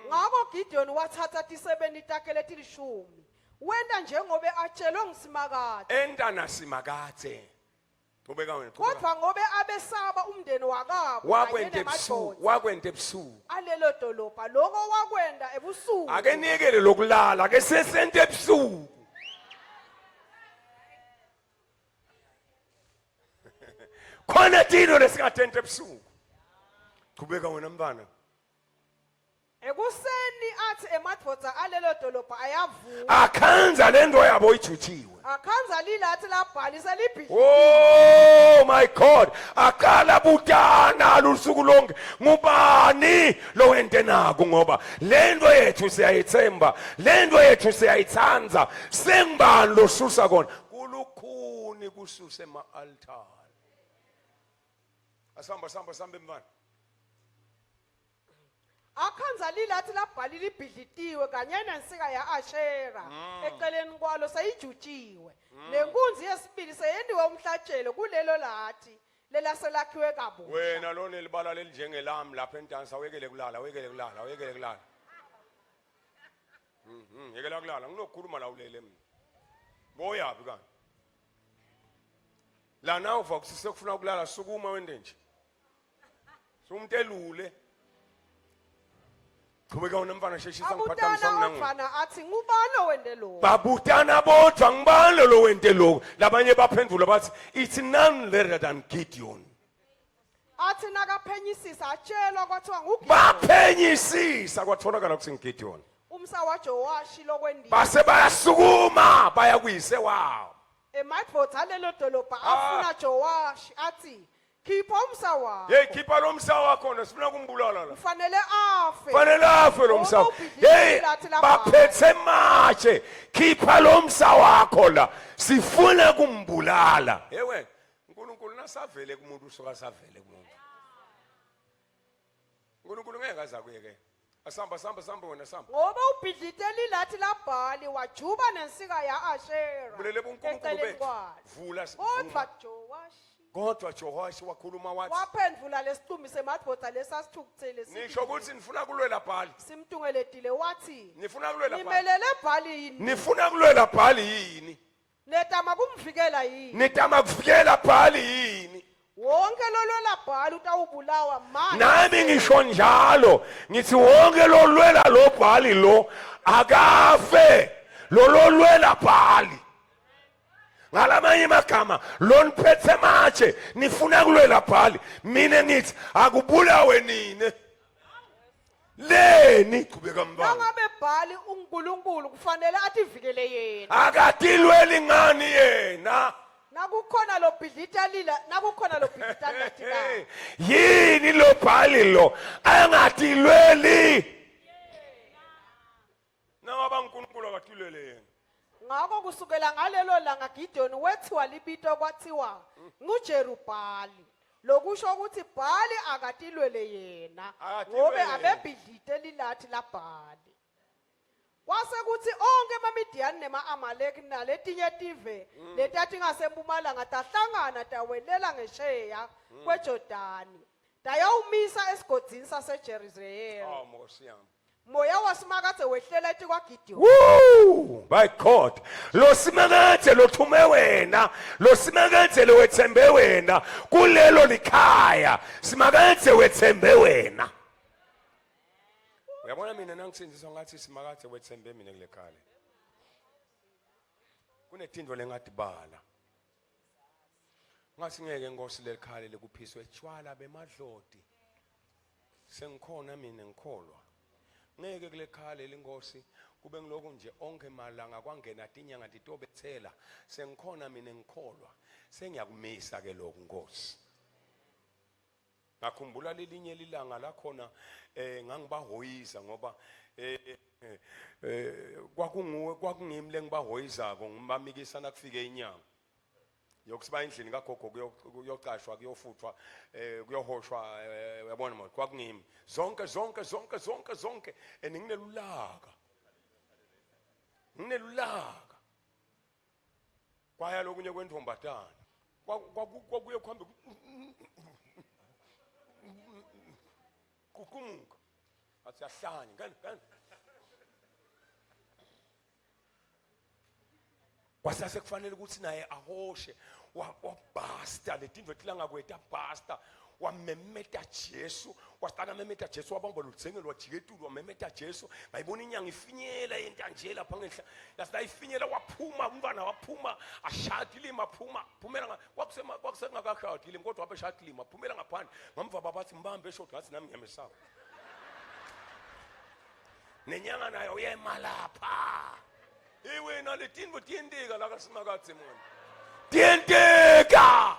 Ngako Gideon wathatha tisebenti takhe letilishumi wenta njengobe atshelwe nguSimakadze. Enta nasimakadze. Qhubeka wena. qhubeka. Kodwa ngobe abesaba umndeni wakabo kanye Wakwenta ebusuku, nemadvodza wakwenta ebusuku. alelo dolobha loko wakwenta ebusuku. Ake niyekele lokulala, ake sesente ebusuku. Khona tino lesingatenta ebusuku. Qhubeka wena mntwana. Ekuseni athi emadvodza alelo dolobha ayavuka. Akhanza lento yabo ijutshiwe. Akhanza lilathi labhalisa libhidli. Oh my God, akala butana lusuku lonke. Ngubani lo wente naku ngoba lento yethu siyayithemba, lento yethu siyayithanda. Sengibani losusa kona? Kulukhuni kususe ema altar. Asihamba sihamba sihamba mfana. Akhanza lilathi labhali libhidlitiwe kanye nensika ya-Ashera eceleni kwalo seyijutshiwe. Lenkunzi yesibili seyentiwe umhlatshelo kulelo lathi lelaselakhiwe kabusha. Wena lona libala lelinjengelami lapha entansi awekele kulala, awekele kulala, awekele kulala. Mhm, yekela kulala, nginokukhuluma la ulele mina. Boyaphi kanti? Lana uva kusise kufuna ukulala sukuma wende nje. Sumuntu elule. Chubeka wena mfana sheshisa Abutana ngiphatha nangu. odvwana athi ngubani owente lokhu? Babutana bodwa ngibani lo wente lokhu. Labanye baphendvula bathi it's none lesser than Gideon. Athi nakaphenyisisa atshelwa kwathiwa nguGideon Baphenyisisa kwatholakala ukuthi ngiGideon. umsa waJowashi lokwendile. Base bayasukuma baya kuyise wabo. Emadvodza alelo dolobha Ah. afuna Jowashi athi khipha umsa wakho. Hey khipha lo msa wakho na sifuna kumbulala la. Kufanele afe. Fanele afe lo msa. Ngoba ubhidlizile Hey lathi lapha. baphethe matshe khipha lo msa wakho la sifuna kumbulala. Hey wena uNkulunkulu nasavele kumuntu usuka savele kumuntu. uNkulunkulu ngeke aze akuyeke. Asamba samba samba wena samba. Ngoba ubhidlite lilathi laBhali wajuba nensika ya-Ashera. Bulele buNkulunkulu eceleni bethu. kwalo. Vula Kodwa vuma. Jowashi Kodwa Jehoashi wakhuluma wathi waphendvula lesicumbi semadvodza lesasithukutsele sithi- nisho ukuthi nifuna kulwela Bhali. simtungeletile wathi Nifuna kulwela Bhali. nimelele Bhali yini Nifuna kulwela Bhali yini? netama kumvikela yini Nitama kuvikela Bhali yini? wonke lolwela Bhali utawubulawa manje Nami ngisho njalo ngithi wonke lolwela lo Bhali lo akafe lo lolwela Bhali. Ngalamanye amagama lo niphethe matshe nifuna kulwela Bhali mina ngithi akubulawe nina. Leni qhubeka mbanga. Nangabe Bhali unguNkulunkulu kufanele ativikele yena. Akatilweli ngani yena? Nakukhona lo bhidlita lila, nakukhona lo bhidlita lathi Yini lo Bhali lo angatilweli? Nangaba uNkulunkulu akatilwele yena. Ngako kusukela ngalelo langa Gideon wethiwa libito kwathiwa nguJerubhali. Lokusho ukuthi Bhali akatilwele yena Akatilwele ngobe yena. abebhidlite lilathi laBhali. Kwase kuthi onke emaMidiyani nema-Amaleki naletinye tive letatingasempumalanga tahlangana tawelela ngesheya kweJordani. Tayawumisa esigodzini saseJerizreyeli. Oh Nkosi yami. Moya waSimakadze wehlela etikwaGidiyoni. Woo! By God. Lo simakadze lothume wena, lo simakadze lowethembe wena kulelo likhaya. Simakadze wethembe wena. Uyabona mina nangisindiswa ngathi simakadze wethembe mina kule khaya. Kunetintfo lengatibala. Ngathi ngeke Nkosi lelikhaya lekuphiswe tshwala bemadloti. Sengikhona mina ngikholwa. Ngeke kule khaya leli Nkosi kube ngilokhu nje onke malanga kwangena tinyanga titobethela. Sengikhona mina ngikholwa. Sengiyakumisa ke lokhu Nkosi. Ngakhumbula lelinye lilanga lakhona eh ngangibahoyiza ngoba eh, eh, eh kwakunguwe kwakungimi lengibahoyizako ngibamikisa nakufike inyanga. Yokusiba endlini kagogo kuyocashwa kuyofuthwa eh kuyohoshwa eh, uyabona manje kwakungimi zonke zonke zonke zonke zonke and nginelulaka nginelulaka kwaya lokunye kwentombatana kwakuye kuhambe kuqumuka athi ahlanye ngani ngani kwasase kufanele ukuthi naye ahoshe wabhasta letinto etilanga kweta bhasta wamemeta Jesu wasitaka memeta Jesu wabamba ludzengelo wajika etulu wamemeta Jesu ngayibona inyanga ifinyela entanje lapha ngenhla yasinayifinyela waphuma umntwana waphuma ashaya ilima aphuma phumela kwakusengakashaya ilima kodwa wabe shaya ilima phumela ngaphandle ngamva babathi mbambe eshodi ngathi nami ngiyamesaba nenyanga nayo yema lapha iwena letinto tiyenteka la kaSimakadze mona tiyenteka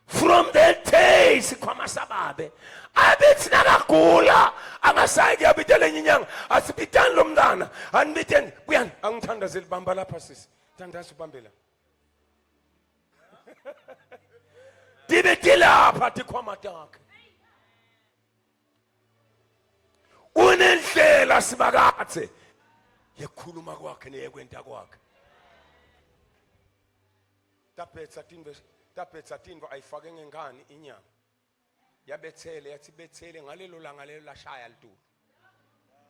from that day sikhwama sababe abethi nakagula angasayi kuyabita lenye inyanga asibitani lo mntana anibiteni buyani angithandazeli bamba lapha sisi thandaza ubambe la tibe tilapha tikhwama takhe unendlela sibakathe yekukhuluma kwakhe neyekwenta kwakhe tabhetsa tintfo tabhetsa tintfo ayifake ngenkani inyama yabethele yathi bethele ngalelo langa lelo lashaya litulu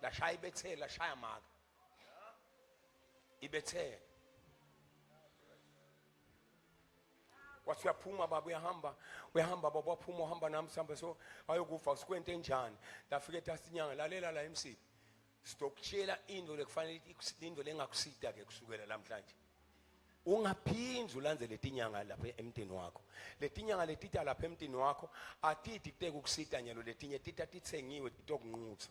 lashaya ibethele lashaya maka ibethele Wathi uyaphuma baba uyahamba uyahamba baba waphuma uhamba nami sihambe so ayokufa sikwente enjani lafike tasinyanga lalela la MC sitokutshela into lekufanele into lengakusita ke kusukela namhlanje ungaphindzi ulandzele tinyanga lapha emtini wakho letinyanga letita lapha emtini wakho atiti kuteka ukusita nyalo letinye tita titsengiwe titokunqutsa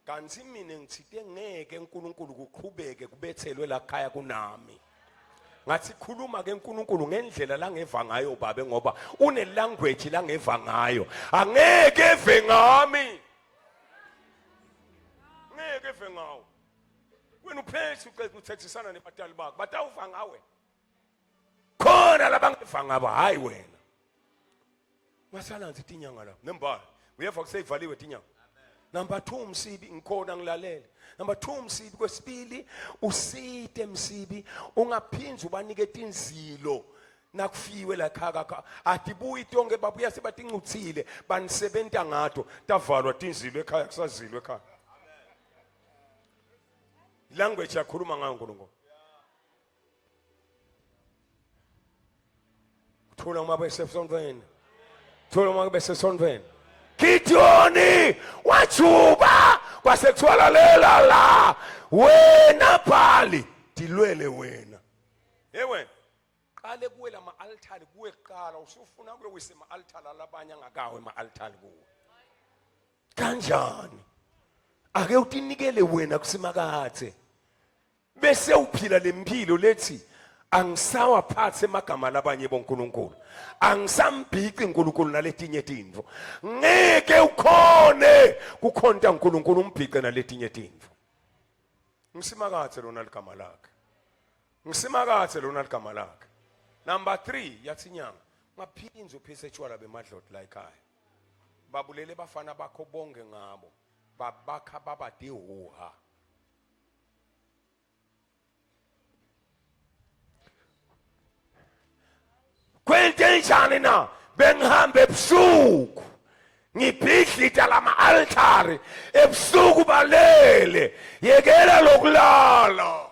kanti mina ngithite ngeke uNkulunkulu kuqhubeke kubethelwe la khaya kunami ngathi khuluma ke uNkulunkulu ngendlela langeva ngayo babe ngoba une language langeva ngayo angeke eve ngami ngeke eve ngawo wena uphethe ucela uthethisana nebatali bakho batawuva ngawe khona labangeva ngabo hayi wena Masalanzi tinyanga la nembala uyeva kuseyivaliwe tinyanga Number 2 msibi ngikhona ngilalele Number 2 msibi kwesibili usite msibi ungaphindzi ubanike tinzilo nakufiwe la khaka kha atibuyi tonke babuya sebatincutsile banisebenta ngato tavalwa tinzilo ekhaya kusazilwe ekhaya language yakhuluma ngayo uNkulunkulu Thula uma besesontweni. Thula uma besesontweni. Gideoni wajuba kwase kuthiwa lalela la wena Bhali dilwele wena. Hey wena qale kuwe lama altari kuwe kuqala usufuna kuyowisa ama altari alabanye angakawe ama altari kuwe. Kanjani? Ake utinikele wena kusimakathe. Bese uphila lempilo lethi angisawaphathi emagama labanye boNkulunkulu. Angisambhici uNkulunkulu naletinye tintfo. Ngeke ukhone kukhonta uNkulunkulu umbhice naletinye tintfo. Ngisimakathe lona ligama lakhe. Ngisimakathe lona ligama lakhe. Number 3 yathi inyanga ngaphindze uphise tshwala bemadloti la ekhaya. Babulele bafana bakho bonke ngabo. Babakha babadihuha. Kwente njani na bengihambe ebusuku ngibhidlita lama altari ebusuku balele yekela lokulala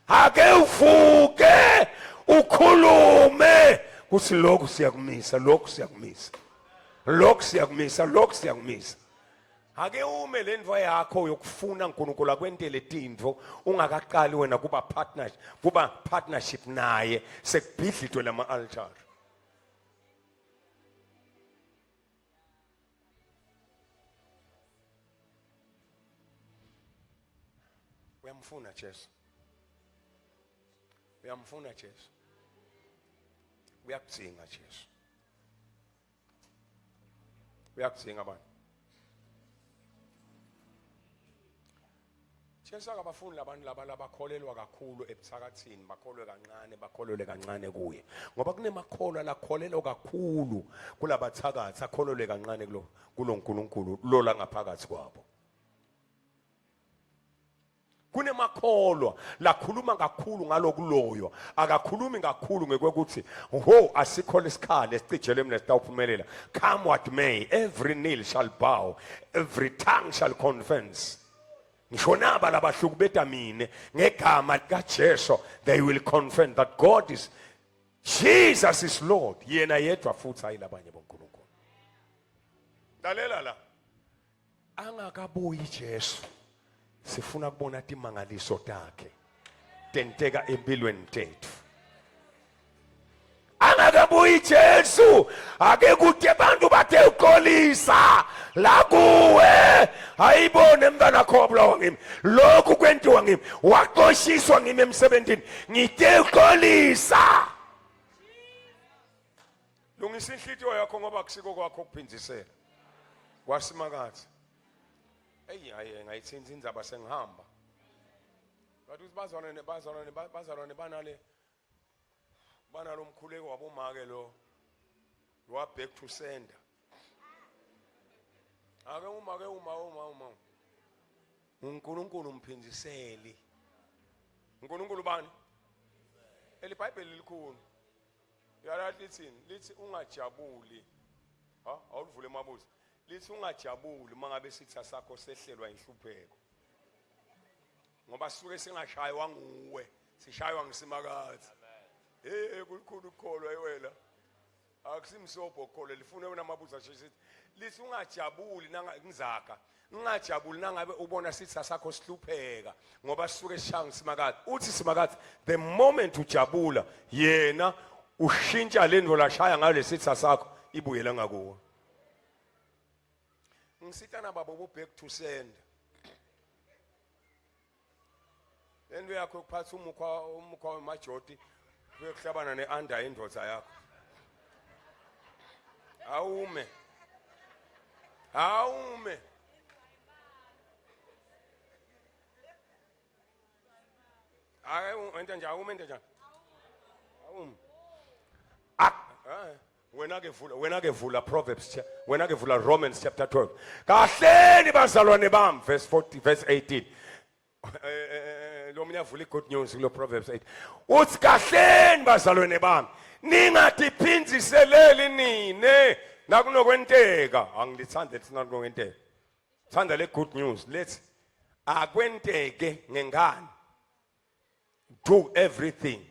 ake uvuke ukhulume kuthi lokhu siyakumisa lokhu siyakumisa lokhu siyakumisa lokhu siyakumisa Ake ume lento yakho yokufuna uNkulunkulu akwentele tintfo ungakaqali wena kuba partner kuba partnership naye sekubhidlitwe lama altar. Uyamfuna Jesu. Uyamfuna Jesu. Uyakudzinga Jesu. Uyakudzinga abantu. Jesu akabafuni labantu laba labakholelwa kakhulu ebuthakathini bakholwe kancane bakholelwe kancane kuye ngoba kunemakholwa lakholelwa kakhulu kulabathakathi akholelwe kancane kulo kuloNkulunkulu lo la ngaphakathi kwabo Kunemakholwa lakhuluma kakhulu ngalokuloywa akakhulumi kakhulu ngekwekuthi ho asikho lesikhali esicijele mina sitawuphumelela come what may every knee shall bow every tongue shall confess ngisho naba labahlukubeta mine ngegama likaJesu they will confess that God is Jesus is Lord yena yedwa futhi hayi labanye boNkulunkulu lalela la angakabuyi Jesu sifuna kubona timangaliso takhe tenteka empilweni tethu angakabuyi Jesu ake kude abantu bathe uxolisa la kuwe ayibone mntana kho wabulawa ngimi lokhu kwentiwa ngimi waxoshiswa ngimi emsebenzini ngithe uxolisa lungisa inhlitiyo yakho ngoba kusiko kwakho ukuphindzisela kwasimakathi eyi hayi ngayithinta indzaba sengihamba bathi ukuthi bazalwane bazalwane bazalwane banale banalo mkhuleko wabomake lo wa back to sender ake uma ke uma uma uma uNkulunkulu umphindziseli uNkulunkulu bani eliBhayibheli likhulu Yala lithini? Lithi ungajabuli. Ha, awulivule mabuzi. Lithi ungajabuli mangabe sitha sakho sehlelwa inhlupheko. Ngoba sisuke singashaywa nguwe, sishaywa ngisimakadze. Hey kulikhulu ukukholwa wena. Akusimsobho ukukholwa lifuna wena mabuza nje sithi lithi ungajabuli nanga ngizaka. Ungajabuli nangabe ubona sitha sakho sihlupheka ngoba sisuke sishaya ngisimakathi. Uthi simakathe the moment ujabula yena ushintsha lento lashaya ngayo lesitha sakho ibuyele ngakuwe. Ngisitana babo bo back to send. Lento yakho yokuphatha umukhwa umukhwa wemajoti kuyokuhlabana ne-under indoda yakho. Awume. Awume. Hayi wenta njani awume into njani? Awume. Ah, eh. Wena ke vula wena ke vula Proverbs wena ke vula Romans chapter 12. Kahleni bazalwane bami verse 40 verse 18. Eh, eh, eh, lo munye avula i-good news kulo Proverbs 8. Uthi kahleni bazalwane bami ningatiphindziseleli nine nakunokwenteka. Angilithandi lethi nakunokwenteka. Thanda le good news lethi akwenteke ngengane. Do everything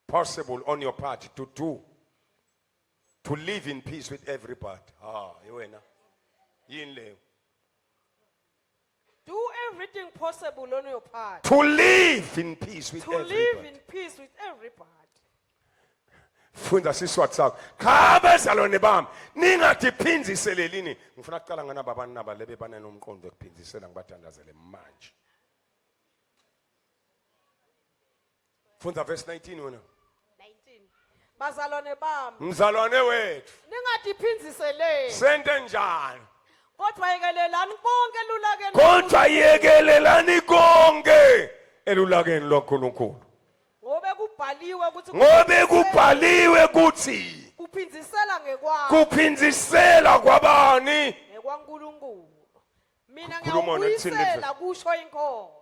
possible on your part to do to live in peace with everybody. Ah, wena. Yini leyo? Do everything possible on your part To live in peace with to live everybody. in peace with everybody. Funda siswati sakho. Cha bazalwane bami, ningatiphindziselelini. Ngifuna kuqala nganaba abantu naba lebe banenomqondo ekuphindzisela ngibathandazele manje. Funda verse 19 wena. 19. Bazalwane bami, Mzalwane wethu, ningatiphindziseleli. sente njani? Kodwa yekelelani konke elulakeni. Kodwa yekelelani konke elulakeni lwaNkulunkulu. Ngobe kubhaliwe ukuthi Ngobe kubhaliwe ukuthi kuphindzisela ngekwami kuphindzisela kwabani? ngekwaNkulunkulu. Mina Khuluma wena kuthini le ngiyawubuyisela kusho inkosi.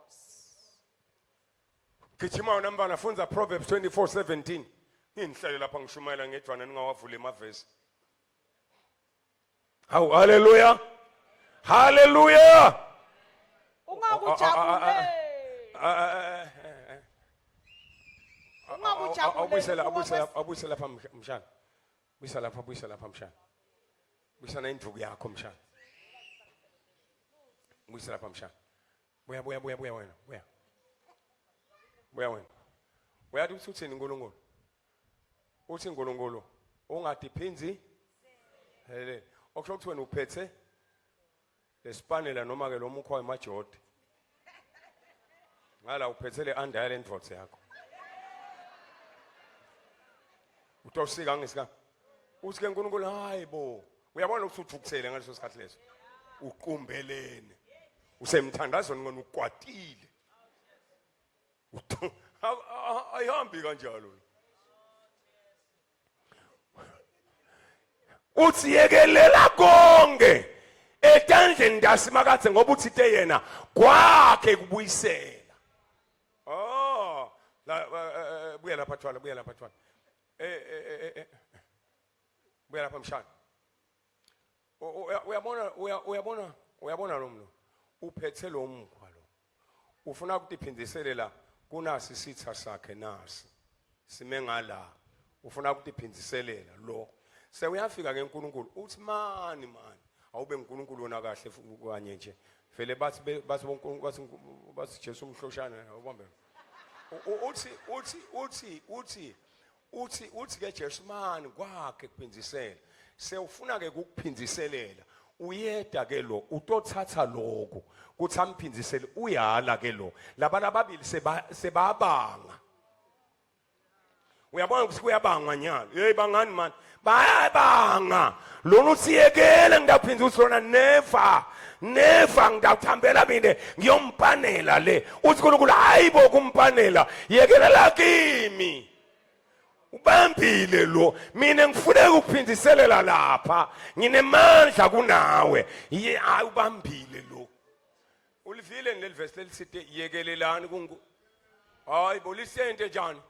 Gijima wena mfana fundza Proverbs 24:17. Nginhlele lapha ngishumayela ngedwana ningawavuli emavesi. Hawu haleluya. Haleluya. Ungakujabuleli. Ungakujabuleli. Abuyisela abuyisela abuyisela lapha mshana. Buyisa lapha buyisa lapha mshana. Buyisa na induku yakho mshana. Buyisa lapha mshana. Buya buya buya buya wena, buya. Buya wena. Uyathi uthi uthini uNkulunkulu? Uthi uNkulunkulu ungadiphinzi hele. Okusho ukuthi wena uphethe lesipanela noma ke lo mukhwa wemajodi. Ngala uphethe le under yale ndvodza yakho. Utosika ngisika. Uthi ke uNkulunkulu hayi bo. Uyabona ukuthi uthukuthele ngaleso sikhathi leso. Uqumbelene. Usemthandazweni ngona ukwatile. Ayihambi kanjalo. Uthi yekelela konke etandleni tasimakadze ngoba uthite yena kwakhe kubuyisela. Oh, la eh, eh, buya lapha thwala, buya lapha thwala. Eh eh eh buya lapha mshana. Uyabona uyabona uyabona lo mlo. Uphethe lo mkhwa lo. Ufuna ukutiphindiselela kunasi sitha sakhe nasi. Sime ngala. Ufuna ukutiphindiselela lo. Sewuyafika ke uNkulunkulu uthi mani mani awube uNkulunkulu wona kahle kanye nje. Vele bathi bathi boNkulunkulu bathi bathi Jesu umhloshana ubambe. Uthi uthi uthi uthi uthi uthi ke Jesu mani kwakhe kuphindzisela sewufuna ke ukuphindziselela uyeda ke lo utothatha lokho kuthi amphindzisele uyala ke lo laba lababili sebabanga uyabona ukuthi kuyabangwa nyalo hey bangani mani bayabanga lona uthi yekele ngidawuphinda uthi lona never never ngidawuthambela mina ngiyompanela le uthi uNkulunkulu hayi bo kumpanela yekelela kimi ubambile lo mina ngifuna ukuphindiselela lapha nginemandla kunawe ye hayi ubambile lo ulivile leli verse lelisite yekelelani kungu hayi bo lisente njani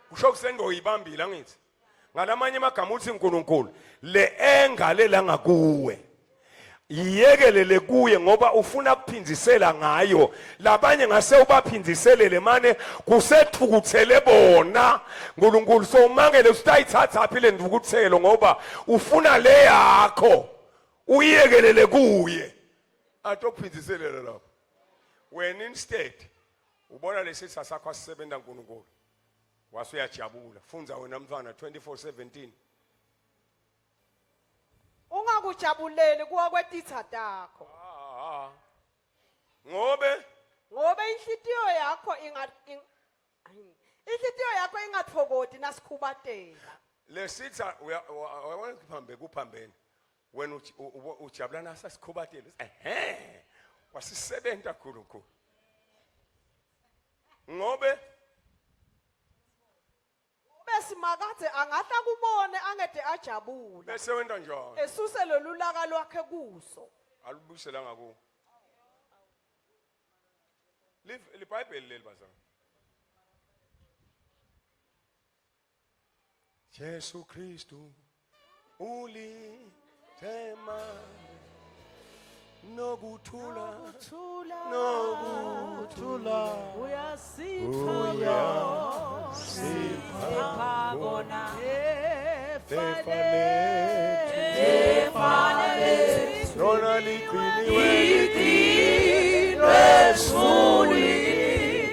kusho kusengoyibambile angithi ngalamanye amagama uthi uNkulunkulu le enga le la ngakuwe Iyekelele kuye ngoba ufuna kuphindzisela ngayo labanye ngase ubaphindziselele mane kusethukuthele bona uNkulunkulu sowumangele usitayithatha phi le ntukuthelo ngoba ufuna le yakho uyiyekelele kuye atokuphindziselela lapho wena instead ubona lesitha sakho asisebenza uNkulunkulu wase uyajabula fundza wena mntwana 24:17 Ungakujabuleli kuwa kwetitsa takho. Ah, ah. Ngobe Ngobe inhlitiyo yakho inga inhlitiyo yakho ingathokoti nasikhubatela. Lesitha uyabona kuphambe kuphambene. Wena ujabula nasasikhubatela. Ehhe. Wasisebenta uNkulunkulu. Ngobe Ube Simakadze angahle akubone angede ajabule. Bese wenta njani? Esuse lolulaka lwakhe kuso. Alubuyisela ngakuwo. Live liBhayibheli leli bazalwane. Jesu Kristu ulithema nokuthula nokuthula uyasipha uyasipha kona efa lethu lona ligciniwe ligcinwe ezulwini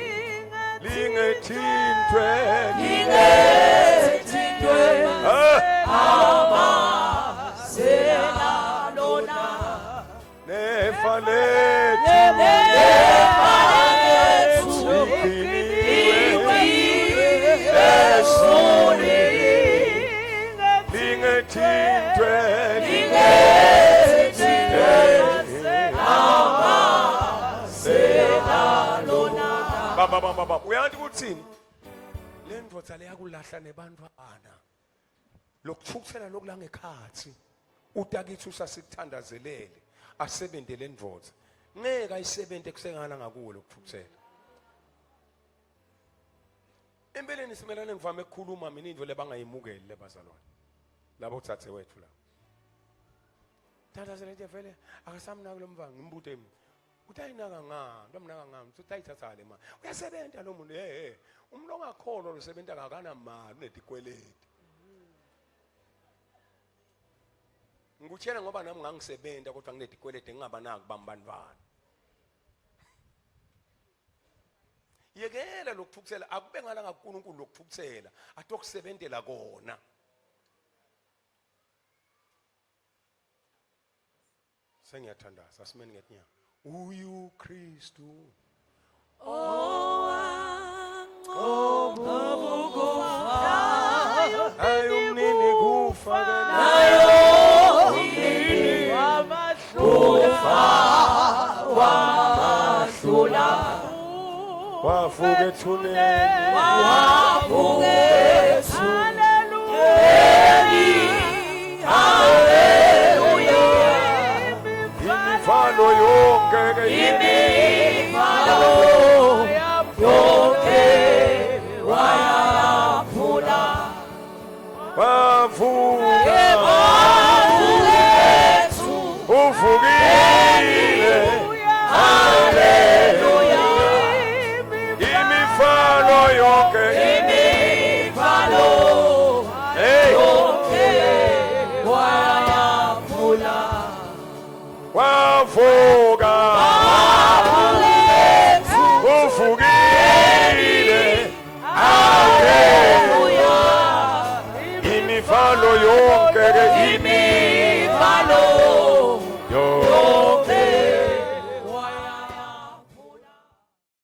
lingethintwe lingethintwe Ah, lona nefa lethu nefa lethu ligciniwe ligcinwe ezulwini lingethintwe lingethintwe baba baba baba uyathi ukuthini le ndoda leyakulahla nebantwana lokuthukuthela lokulangekhathi utakithi usasikuthandazelele asebente le ndoda ngeke ayisebente kusengana ngakuwe lokuthukuthela empeleni simelane ngivame ukukhuluma mina into lebangayimukeli lebazalwane labo thathe wethu la thandazele nje vele akasamnaki lo mfana ngimbute mina utayinaka ngani utamnaka ngani uthi utayithatha le mali uyasebenza lo muntu hey umuntu ongakholwa losebenza akanamali unetikweleti ngikutshela ngoba nami ngangisebenza kodwa nginetikweleti ngingabanaki bambantwana yekela lokuthukuthela akube ngala ngakuNkulunkulu lokuthukuthela atokusebentela kona Sengiyathandaza asimeni ngetinyawo. Uyu Kristu Ayi umnini kufa ke wavuka ethuneni imivalo yonke ke Imivalo yonke wayaphula wavuka Yethu uvukile Haleluya imivalo yonke Imivalo hey yonke wayaphula wavuka Yethu uvukile Haleluya imivalo yonke ke Imivalo